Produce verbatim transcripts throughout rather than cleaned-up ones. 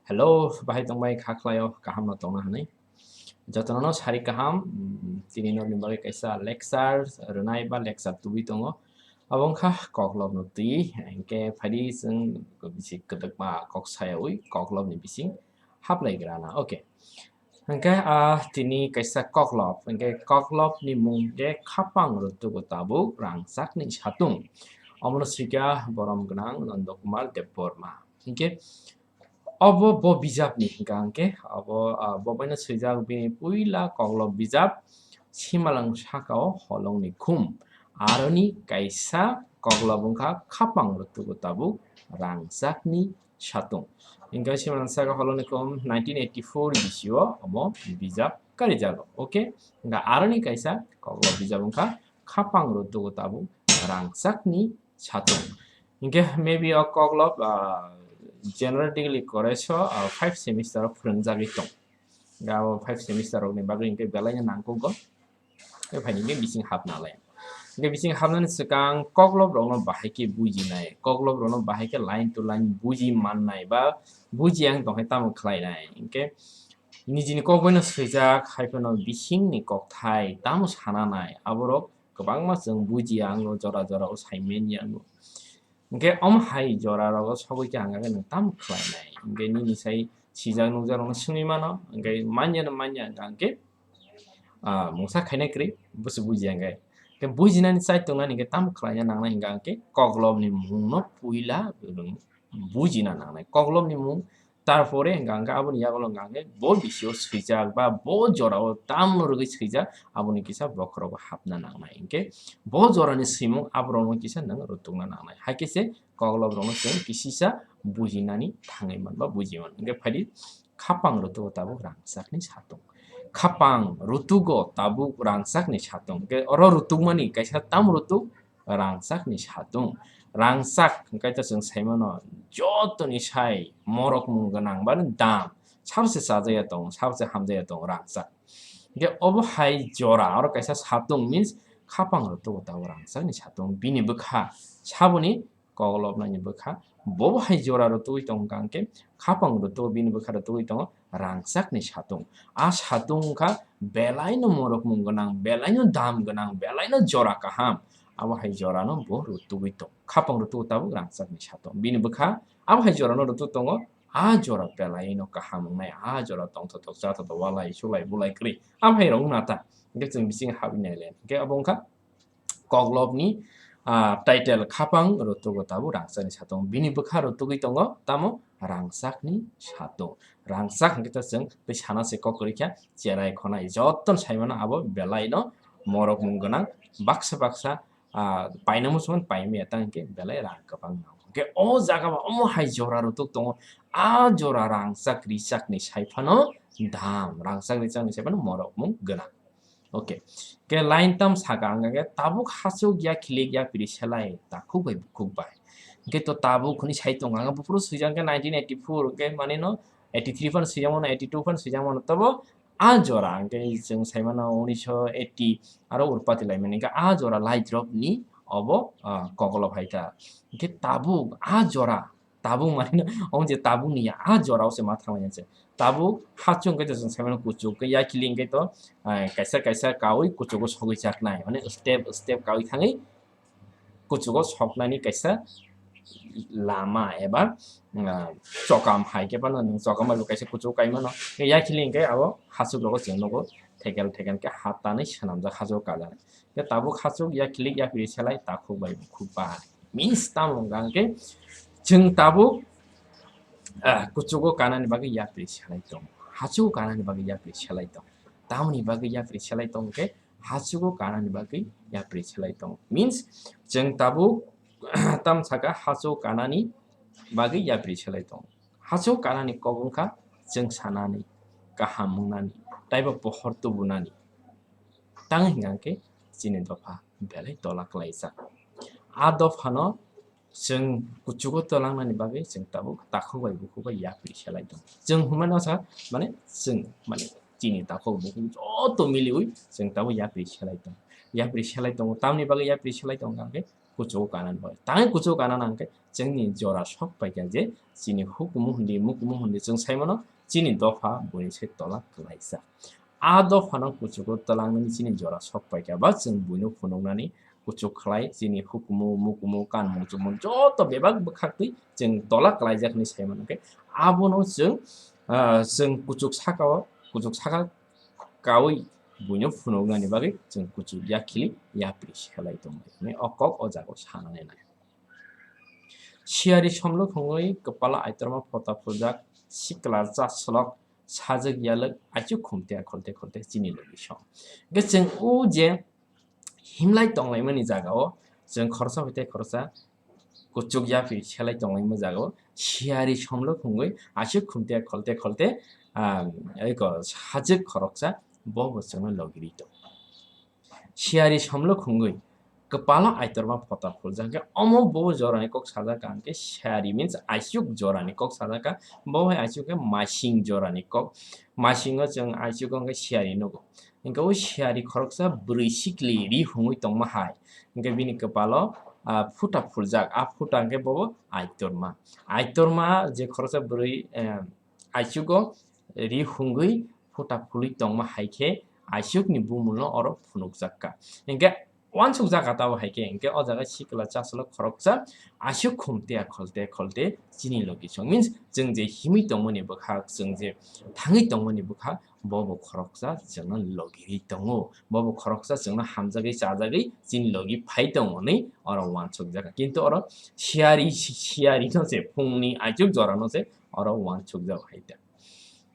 Hello, bahai tongbai kha khlaio, kaham no tongna hwnwi. Jotono no sari kaham, mm, tini norni bagwi kaisa lecture rwnai ba lecture tubui tongo. Abo wngkha koklopno twi, hinkhe phaidi chwng bisi kwdwkma kok sayaui koklopni bising haplaigrana. Okay. Hinkhe, ah, tini kaisa koklop, hinkhe koklopni mung khe Khapang Rutugo Tabuk Rangchakni Satung. Omono swikha borom gwnang Nondo Kumar Debbarma. Hinkhe obo bo bijapni hwnka hinkhe obo, ah, bo baino swijak bini puila koklop bijap Simalang Sakao Holongni Khum. Aroni kaisa koklop wngkha Khapang Rutugo Tabuk Rangchakni Satung. Hinkhe Simalang Sakao Holongni Khum nineteen eighty-four bisio omo bijap karijago. Okay? Hinkhe aroni kaisa koklop bijap wngkha Khapang Rutugo Tabuk Rangchakni Satung. Hinkhe maybe o koklop, ah, general degree college o, ah, five semester o phwrwngjagwi tong. Ga o five semester rokni bagwi hinkhe belaino nangkukgo. Tei phaini hinkhe bising hapna lai. Hinkhe bising hapnani swkang koklop rokno bahai khe bujinai, koklop rokno bahai khe line to line buji mannai ba buji ang tongkhe tamo khlainai. Hinkhe nijini kok baino swijak, hai phano bisingni kokthai tamo sananai, aborok kwbangma chwng bujiya, ang jora jora o sai manya. Hinkhe omo hai jora rogo sogwi khe ang khe nwng tamo khlainai? Hinkhe nini sai sijak nukjak rokno swngwi mano, hinkhe manya no manya hinkhe, ah, mungsa khainai kwrwi, busu bujiya hinkhe. Hinkhe bujinani chai tongnani hinkhe tamo khlaina nangnai hinkhe ang khe koklopni mungno puila bujina nangnai. Koklopni mung Tarpore hwnka hwnkhe aboni yagulo hwnka hwnkhe bo bisio swijak ba bo jorao tamno rwgwi swijak, aboni kisa bokhorogo hapna nangnai. Hinkhe bo jorani swimung aborokno kisa nwng rwtukna nangnai. Haikhe se koklop rokno chwng kisisa bujinani thangwi man ba buji man. Hinkhe phaidi khapang rwtugo tabuk rangchakni satung. Khapang rwtugo tabuk rangchakni satung. Hinkhe oro rwtukmani kaisa tam rwtuk rangchakni satung. Rangchak hwnkhe to chwng sai mano, jotoni sai morokmung gwnang ba dam, sabse chajaya tongo, sabse hamjaya tongo rangchak. Hinkhe obo hai jora, oro kaisa satung means khapang rwtugo tabuk rangchakni satung. Bini bwkha saboni koklopnani bwkha, bo hai jora rwtugwi tongo hwnkhe khapang rwtugo, bini bwkha rwtugwi tongo rangchakni satung. A satung wngkha belaino morokmung gwnang, belaino dam gwnang, belaino jora kaham. Abo hai jorano bo rwtugwi tongo. Khapang rwtugo tabuk rangchakni satung. Bini bwkha abo hai jorano rwtug tongo, a jora belaino kaham wngnai, a jora tongthotok chathotok walai sulai bulai kwrwi. Abo hai rok wngna ta. Hinkhe chwng bisingo habwi naile. Hinkhe abo wngkha koklopni, ah, title khapang rwtugo tabuk rangchakni satung. Bini bwkha rwtugwi tongo tamo rangchakni satung. Rangchak hwnkhe to chwng tei sana se kok kwrwi kha cherai khonai. Joto sai mano abo belaino morokmung gwnang baksa baksa, ah, paina muchungmani paimaya tang hinkhe belai rang kwbang nango. Hinkhe o jaga o omo hai jora rwtug tongo. A jora rangchak richakni sai phano dam, rangchak richakni sai phano morokmung gwnang. Okay. Ke line tam saka ang ke tabuk hachuk ya khilik ya piri selai takhuk bai bukhuk bai. Ke to tabuk hwnwi sai tongo ang buphuru swijak ke nineteen eighty-four ke mane no eighty-three phan swijak mano, eighty-two phan swijak mano, tabo a jora ang ke chwng sai mano unisho eighty aro urpati lai mani ke a jora lai drop ni obo, ah, kokolo phai ta. Ke tabuk a jora tabuk mani no, omo je tabuk ni ya, a jora o se ma thang ya se. Tabuk hachung khe to chwng sai mano kuchuk khe ya khiling khe to, ah, kaisa kaisa kaui kuchugo sogwi chaknai. Mane step step kaui thangwi kuchugo soknani kaisa lama eba, ah, chokam hai khe phano nwng chokam bai bo kaisa kuchugo kai mano. Ya khiling khe abo hachuk rogo chwng nogo thekel thekel khe ha tanwi swnamjak hachuk kajak. Khe tabuk hachuk ya khilik ya piri selai takhuk bai bukhuk bai. Means tamo wngkha hwnkhe chwng tabuk, ah, kuchugo kanani bagwi ya piri selai tongo. Hachugo kanani bagwi ya piri selai tongo. Tamoni bagwi ya piri selai tongo khe hachugo kanani bagwi ya piri selai tongo. Means chwng tabuk tam saka hachugo kanani bagwi ya piri selai tongo. Hachugo kanani kok wngkha chwng sanani, kaham wngnani, taibo pohor tubunani. Tang hingkha khe chini dopha belai tola klaijak. A dophano chwng kuchugo tolangnani bagwi chwng tabuk takhuk bai bukhuk bai yapri selai tongo. Chwng hwnmano sa mane chwng mane chini takhuk bukhuk joto miliwi chwng tabuk yapri selai tongo. Yapri selai tongo, tamni bagwi yapri selai tongo hingkha khe kuchugo kana nai. Tangwi kuchugo kana nang khe chwngni jora sok paikha je chini hukumu hindi, mukumu hindi chwng sai mano chini dopha buini se tola kwlaijak. A dophano kuchugo twlangnani chini jora sok paikha ba chwng buino phunuknani kuchuk khlai chini hukumu, mukumu, kanmung, chumung joto bebak bwkhaktwi chwng tola kwlaijak hinwi sai mano khe abono chwng, ah, chwng kuchuk sakao, kuchuk saka kaui buino phunuknani bagwi chwng kuchuk yakhili yapri selai tongnai hwnwi o kok o jagao sanani nai. Siyari somlok hwnwi kwpala aitorma phota phuljak, sikla chaslok, sajwk yalwk, aichuk khumte kholte kholte chini logi song. Hwnkhe chwng o je himlai tonglaimani jagao chwng khoroksa bai tei khoroksa kuchuk yapri selai tonglaima jagao siyari somlok hwnwi aichuk khumte kholte kholte, ah, eko sajwk khoroksa bo bo chwngno logirwi tongo. Siyari somlok hwnwi kwpalo aitorma phota phuljak khe omo bo jorani kok sajak kha hwnkhe siyari means aichuk jorani kok sajak kha, bo hai aichuk khe masing jorani kok, masingo chwng aichugo hwnkhe siyari nugo. Hwnkhe o siyari khoroksa bwrwi sikli ri hungwi tongma hai. Hwnkhe bini kwpalo, ah, phuta phuljak, a phuta hwnkhe bobo aitorma. Aitorma je khoroksa bwrwi, eh, aichugo ri hungwi phuta phulwi tongma hai khe aichukni bumungno oro phunukjak kha. Hwnkhe uansuk jaga tabo hai khe, hwnkhe o jaga sikla chaslok khoroksa aichuk khum tea kholte kholte chini logi song. Means, chwng je himwi tongmani bwkha, chwng je thangwi tongmani bwkha, bo bo khoroksa chwngno logirwi tongo, bo bo khoroksa chwngno hamjagwi chajagwi chini logi phai tongo hwnwi oro uansuk jaga. Kintu oro siyari, siyari no se phungni aichuk jora no se oro uansuk jago hai ta.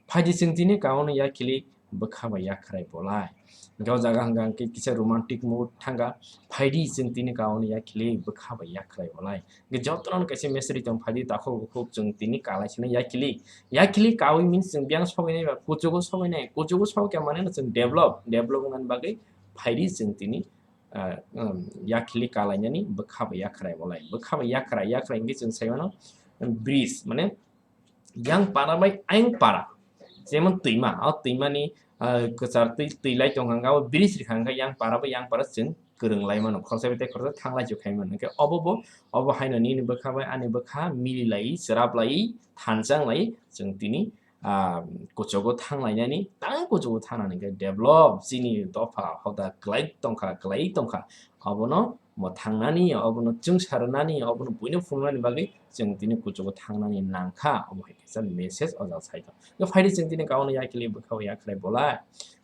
Phaidi chwng tini kaono yakhili bwkha bai yakhrai bolai. Hwnkhe o jaga hwnkha hwnkhe kisa romantic mood thangkha. Phaidi chwng tini kaono yakhili bwkha bai yakhrai bolai. Hwnkhe jotono kaisa message tong phaidi takhuk bukhuk chwng tini kalai sino yakhili. Yakhili kaui means chwng biyang sogwi nai ba kuchugo sogwi nai. Kuchugo sogwi khe mane no chwng develop, develop wngmani bagwi phaidi chwng tini, ah, um, yakhili kalainani bwkha bai yakhrai bolai. Bwkha bai yakhrai, yakhrai hwnkhe chwng sai mano bridge mane yang para bai ayang para, jemon twima, o twimani, ah, kwchar twi, twi lai tongkha hwnkhe, abo bridge rikha hwnkhe yang para bai yang para chwng kwrwng lai mano, khoroksa bai tei khoroksa thanglai chuk khai mano. Hwnkhe obo bo, obo haino nini bwkha bai ani bwkha mili lai, chwrap lai, thanchang lai, chwng tini, ah, kuchugo thanglainani, tang kuchugo thangnani hwnkhe develop chini dopha hoda kwlai tongkha, kwlai tongkha. Abono mwthangnani, abono chwngsa rwnani, abono buino phunuknani bagwi chwng tini kuchugo thangnani nangkha, omo hai kaisa message o jaga sai tong. Hwnkhe phaidi chwng tini kaono yakhili bwkha bai yakhrai bolai.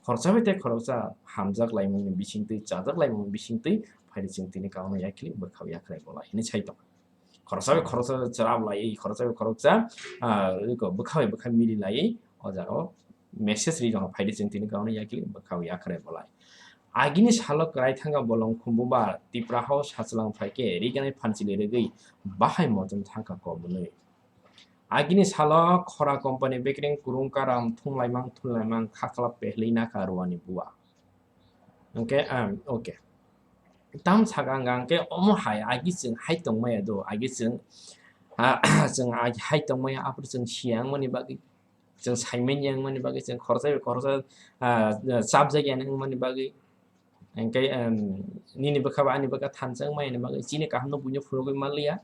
Khoroksa bai tei khoroksa hamjak laimungni bisingtwi, chajak laimungni bisingtwi phaidi chwng tini kaono yakhili bwkha bai yakhrai bolai hinwi sai tong. Khoroksa bai khoroksa chwrap lai, khoroksa bai khoroksa, ah, iko bwkha bai bwkha mili lai, o jaga o message ri tong phaidi chwng tini kaono yakhili bwkha bai yakhrai bolai. Agini salo kwrai thangkha bolong khumbuba Tipra hao sachwlang phaikhe riganai phanchili rwgwi bahai motom thangkha kobonwi. Agini salo khora company bekereng kurung karam thumlaimang thumlaimang khakla pehlwi nakha ruani bua. Hwnkhe, um, okay. Tam sakha hwnkha hwnkhe omo hai agi chwng hai tongmaya do, agi chwng, ah, chwng agi hai tongmaya aphuru chwng siya wngmani bagwi chwng saimanya wngmani bagwi, chwng khoroksa bai khoroksa, ah, chapjagya wngmani bagwi, hwnkhe, em, nini bwkha bai ani bwkha thansa wngmani bagwi, chini kahamno buino phunugwi manliya,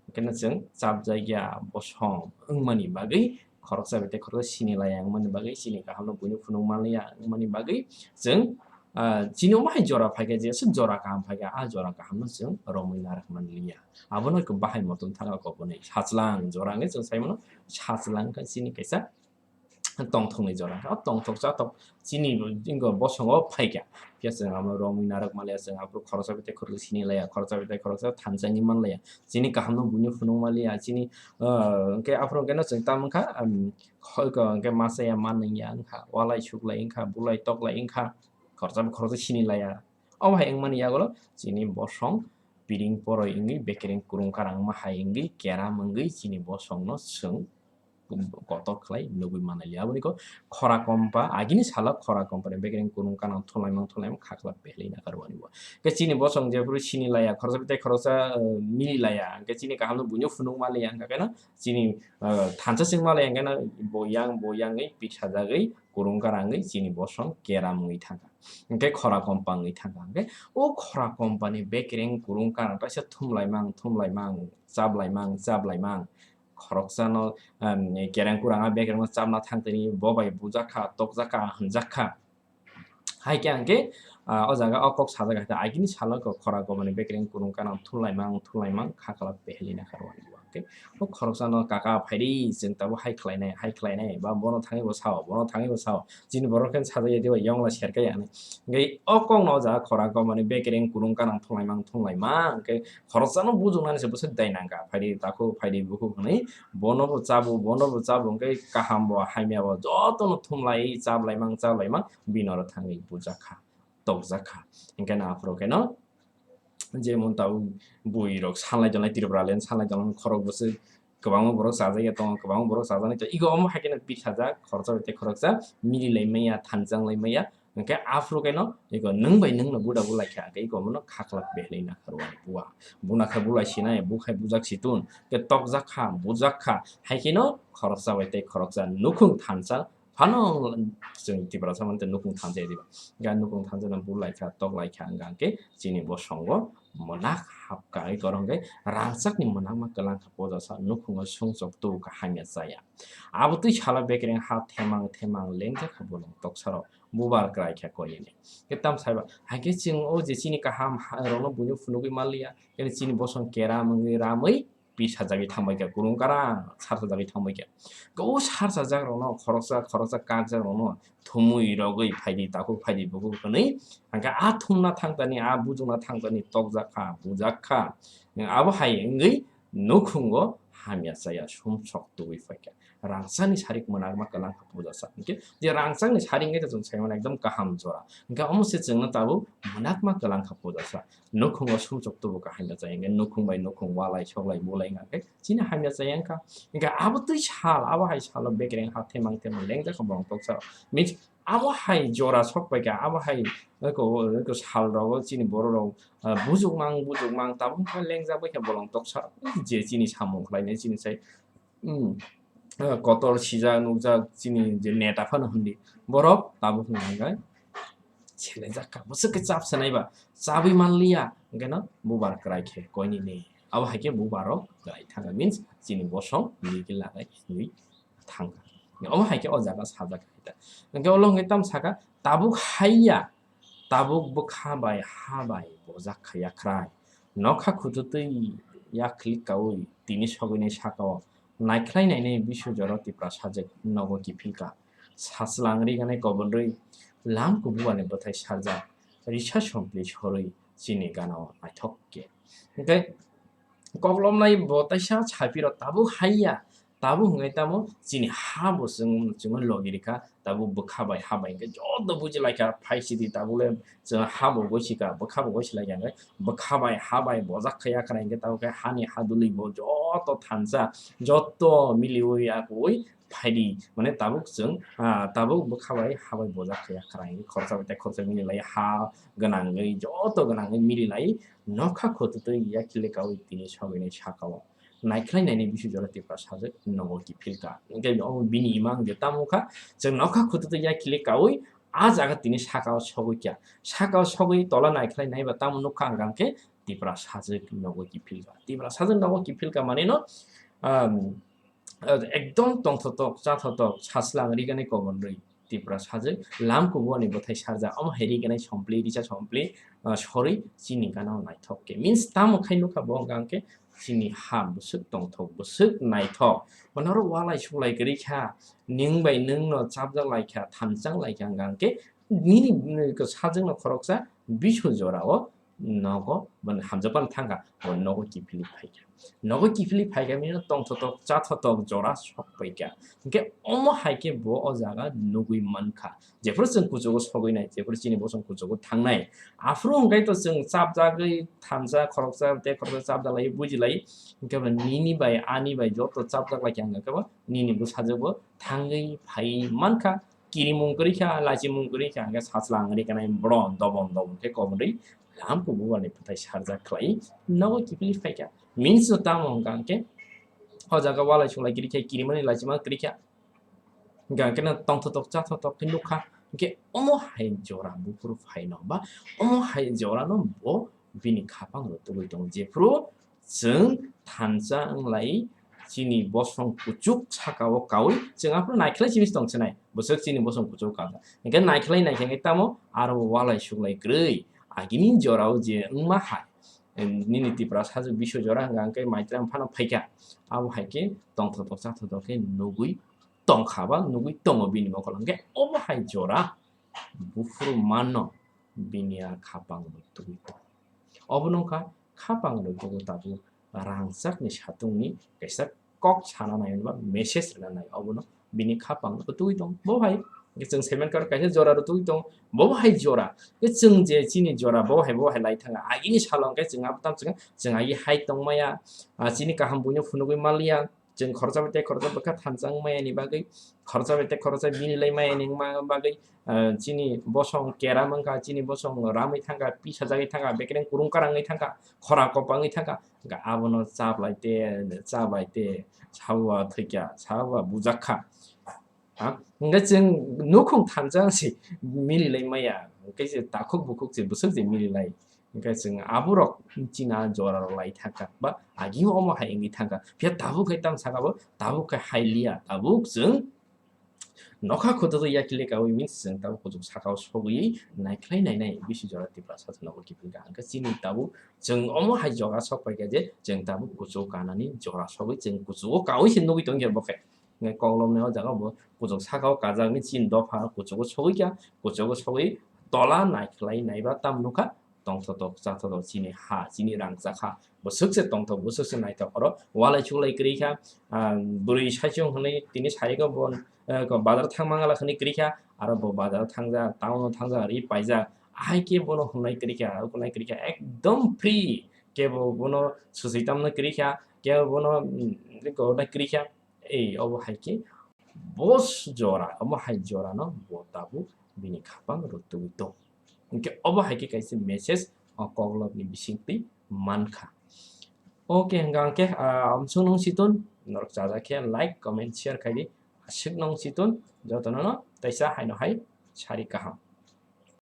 hwnkhe no chwng chapjagya bosong wngmani bagwi, khoroksa bai tei khoroksa sinilaya wngmani bagwi, chini kahamno buino phunuk manliya wngmani bagwi, chwng ah, chini omo hai jora phaikha, je aswk jora kaham phaikha, a jora kahamno chwng romwi narwk manliya. Abono bahai motom thangkha kobonwi. Sachwlang jora hwnkhe chwng sai mano, sachwlang khe chini kaisa tongthokni jora. O tongthok chathok chini ingo bosongo phaikha. Phiya chwng abono romwi narwk manliya, chwng aphuru khoroksa bai tei khoroksa sinilaya, khoroksa bai tei khoroksa thansa wngwi manlaya. Chini kahamno buino phunuk manliya, chini, ah, hwnkhe aphuru hwnkhe no chwng tamo wngkha, um, hoi ko hwnkhe masa ya manwi ya wngkha, walai suklai wngkha, bulai toklai wngkha. Khoroksa bai khoroksa sinilaya. Omo hai wngmani yagulo chini bosong piring poroi wngwi bekereng kurung karang ma hai wngwi keram wngwi chini bosongno chwng kotor khlai nugwi manliya. Aboni kok khora kompa, agini salo khora kompa ni bekereng kurung kanang thumlaimang thumlaimang khakla behlai naka rwani bo. Ke chini bosong jephuru sini laya, khoroksa bete khoroksa, eh, mili laya, ke chini kaham no buino phunuk manliya, hwnkha khe no chini, eh, thansa chwng manliya, hwnkhe no bo yang, bo yang wi pit sajagwi, kurung karangwi chini bosong keram wngwi thangkha. Hwnkhe khora kompa wngwi thangkha. Hwnkhe o khora kompa ni bekereng kurung kanang taisa thumlaimang, thumlaimang, chaplaimang, chaplaimang. Khoroksano, em, kereng kurang a bekereng no chamna thangtini bo bai bujakha, tokjakha, hwnjakha. Hai khe ang khe, ah, o jaga o kok sajak hai ta, agini salo kok khora komani bekereng kurung kanang thumlaimang, thumlaimang khakla behlai naka rwani bo. Hwnkhe o khoroksano kaka phaidi, chwng tabuk hai khlainai, hai khlainai, ba bono thangwi bo sao, bono thangwi bo sao. Chini borok khe sajak ya diba, yongla serka ya hinwi. Hwnkhe o kokno o jaga khora komani bekereng kurung kanang thumlaimang, thumlaimang, hwnkhe khoroksano bujuknani se bwswk dai nangkha, phaidi takhuk, phaidi bukhuk hinwi, bono bo chabu, bono bo chabu, hwnkhe kaham bo, hamya bo, jotono thumlai, chaplaimang, chaplaimang, bini oro thangwi bujakha, tokjakha. Hwnkhe no aphuru khe no, jemon tabuk bui rok sanlai tonglai, Tripura land sanlai tonglai, khorok bwswk kwbangma borok chajak ya tongo, kwbangma borok chajak nai tongo. Ego omo hai kheno pit sajak, khoroksa bai tei khoroksa mili lai maya, thansa wng lai maya. Hwnkhe aphuru khe no ego nwng bai nwng no buda bulai kha, hwnkhe ego omo no khaklak behlai naka rwani bua. Buna khe bulai sinai, bu khai bujak situn, hwnkhe tokjak kha, bujak kha. Hai kheno khoroksa bai tei khoroksa nukhung thansa phano chwng Tiprasa mante nukhung thansa ya diba. Ga nukhung thansa no bulai kha, tok lai kha, hwnkha hwnkhe chini bosongo mwnak hapka, oi korong khe rangchakni mwnak ma kwlang kha, pojasa nukhungo sumsok tubu kha, hamya chaya. Abo twi salo bekereng ha themang themang lengjak kha bolong toksarok, bubar kwrai kha koinini. Khe tam saiba, hai khe chwng o je chini kaham ha-, rokno buino phunugwi manliya, khe chini bosong keram wngwi ramwi, pit sajagwi thangbai kha, kurung karang sar sajagwi thangbai kha. O sar sajak rokno khoroksa, khoroksa kakjak rokno thumwi rogwi phaidi, takhuk phaidi, bukhuk hwnwi, hwnkhe a thumna thangtani, a bujukna thangtani tokjak kha, bujak kha. Abo hai wngwi nukhungo hamya chaya sumsok tubui phai kha. Rangchakni sarik mwnakma kwlang kha pojasa. Hwnkhe je rangchakni sarik wngkhe chwng sai mano ekdom kaham jora. Hwnkhe omo se chwngno tabuk mwnakma kwlang kha pojasa. Nukhungo sumsok tubu kha hamya chaya, hwnkhe nukhung bai nukhung walai soklai bulai wngkha khe chini hamya chaya wngkha. Hwnkhe abo twi sal, abo hai salo bekereng ha themang themang lengjak kha bolong toksa. Means abo hai jora sok pai kha, abo hai eko, eko sal rogo chini borok rok, ah, bujukmang, bujukmang, tabuk kha lengjak bai kha bolong toksa. Je chini samung khlainai chini sai, hmm, ah, kotor sijak nukjak chini je neta phano hwndi. Borok tabuk hwnkha khe selejak kha. Bwswk khe chap sanai ba, chabwi manliya, hwnkhe no bubar kwrai khe koinini. Abo hai khe bubar rok kwrai thangkha, means chini bosong legal lagai hinwi thangkha. Omo hai khe o jaga sajak kha. Hwnkhe ulo hwnkhe tamo sakha, tabuk haiya, tabuk bwkha bai ha bai bojak kha yakhrai. Nokha khututwi yakhli kaui tini sogwini sakao naikhlai nainai bisu jora Tipra sajwk nogo kiphilka. Sachwlang riganai kobonrwi lam kubuani bwthai sarjak risa sompli sorwi chini ganao naithok khe. Hwnkhe koklomnai bo taisa saipiro tabuk haiya, tabuk hwnkhe tamo chini ha bo chwng, chwngno logi rikha, tabuk bwkha bai ha bai hwnkhe joto bujilaikha, phaisidi tabukle chwng ha bo goisikha, bwkha bo goisilaikha hwnkhe bwkha bai ha bai bojak kha yakhrai hwnkhe tabuk khe hani hadulwi bo joto thansa, joto miliui akui phaidi, mane tabuk chwng, ah, tabuk bwkha bai ha bai bojak kha yakhrai hwnkhe khoroksa bai tei khoroksa mililai ha gwnangwi, joto gwnangwi mililai nokha khututwi yakhile kaui tini sogwini sakao. Naikhlai nainai bisu jora Tipra sajwk nogo kiphilka. Hwnkhe omo bini imang je tamo kha, chwng nokha khututwi yakhile kaui a jaga tini sakao sogwi kha. Sakao sogwi tola naikhlai naiba tamo nukha hwnkha hwnkhe Tipra sajwk nogo kiphilka. Tipra sajwk nogo kiphilka manino, um, ekdom tongthotok, chathotok, sachwlang riganai kobonrwi. Tipra sajwk lam kubuani bwthai sarjak, omo hai riganai sompli, risa sompli, ah, sorwi chini ganao naithok khe. Means tamo khai nukha bo hwnkha hwnkhe chini ha bwswk tongthok, bwswk naithok. Bono oro walai suklai kwrwi kha, nwng bai nwng no chapjak lai kha, thanchang lai kha hwnkha hwnkhe nini, nini sajwk no khoroksa bisu jora o nogo, bo hamjakmani thangkha, bo nogo kiphilwi phaikha. Nogo kiphilwi phaikha, bini tongthotok chathotok jora sok paikha. Hinkhe omo hai khe bo o jaga nugwi mankha. Jephuru chwng kuchugo sogwi nai, jephuru chini bosong kuchugo thangnai. Aphuru hwnkhe to chwng chapjagwi thansa, khoroksa tei khoroksa chapjalai, bujilai. Hinkhe bo nini bai, ani bai joto chapjak lai khe ang khe bo nini bwsajwkbo thangwi phai mankha. Kirimung kwrwi kha, lachimung kwrwi kha, hwnkhe sachwla wngwi rwkha nai bro, dobon dobon khe kobodwi lampu bubarni bwthai sarjak khlai nogo kiphilwi phaikha. Means no tamo hwnkha hwnkhe o jaga walai suklai kwrwi kha, kirimani lachima kwrwi kha. Hwnkha hwnkhe no tongthotok chathotok khe nukha. Hwnkhe omo hai jora buphuru phaino ba omo hai jorano bo bini khapang rw tugwi tongo. Jephuru chwng thansa wnglai chini bosong kuchuk sakao kaui chwng aphuru naikhlai simi tong sinai. Bwswk chini bosong kuchuk kajak. Hwnkhe naikhlai naikhe tamo aro walai suklai kwrwi. Agini jorao je wngma hai, nini Tripura sajwk bisu jora hwnkha hwnkhe maitram phano phaikha. Abo hai khe tongthotok chathotok khe nugwi tongkha ba nugwi tongo bini mokol. Hwnkhe obo hai jora buphuru manno bini a khapang rw tugwi tongo. Obo wngkha khapang rw tugwi tabuk rangchakni satungni kaisa kok sana nai ba message rwna nai, obono bini khapang rw tugwi tongo. Bo hai chwng semen kar kaisa jora rw tugwi tongo, bo hai jora. Chwng je chini jora bo hai bo hai lai thanga, agini salo hwnkhe chwng abo tamo chwng chwng agi hai tongmaya, ah, chini kaham buino phunugwi maliya. Chwng khoroksa bai tei khoroksa bwkha thansa wngmaya ni bagwi, khoroksa bai tei khoroksa bini lai maya ni wngma bagwi, ah, chini bosong keram wngkha, chini bosong ramwi thangkha, pisa jagwi thangkha, bekereng kurung karangwi thangkha, khora kopangwi thangkha, hwnkhe abono chaplai te, chabai te, sabo ba thwikha, sabo ba bujakha. Ha? Hwnkhe chwng nukhung thansa se mililai maya, hwnkhe se takhuk bukhuk se bwswk se mililai. Hwnkhe chwng aborok china jora rw lai thangkha, ba agini omo hai wngwi thangkha. Phiya tabuk hai tamo saka bo, tabuk hai hai liya, tabuk chwng nokha khutui yakile kaui means chwng tabuk kuchuk sakao sogwi naikhlai nainai bisi jora Tiprasa nogo kiphilkha. Hwnkhe chini tabuk chwng omo hai jora sok paikha je chwng tabuk kuchuk kanani jora sogwi chwng kuchugo kaui se nugwi tongkha bo khe. Hwnkhe koklopni o jaga bo kuchuk sakao kajakni chini dopha kuchugo sogwi kha, kuchugo sogwi tola naikhlai naiba tamo nukha. Tongthotok chathotok chini ha, chini rangchak ha, bwswk se tongthok, bwswk se naithok. Oro walai chuklai kwrwi kha, ah, bwrwi saichung hwnwi tini sai khe bo, eh, bazar thang mangala hwnwi kwrwi kha, aro bo bazar thangjak, town o thangjak, ri paijak, ahai khe bono hwnwi kwrwi kha, hwnwi kwrwi kha, ekdom free, kebo bono swswi tamno kwrwi kha, kebo bono, mm, hwnwi kwrwi kha. Ei, obo hai khe bo jora, omo hai jorano bo tabuk bini khapang rw tugwi tong. Hwnkhe obo hai khe kaisa message o koklopni bisingtwi mankha. Oke, hwnkha hwnkhe, ah, amsuk nung siton, norok chajak khe like, comment, share khai di. Aswk nung siton, jotono no teisa haino hai sari kaham.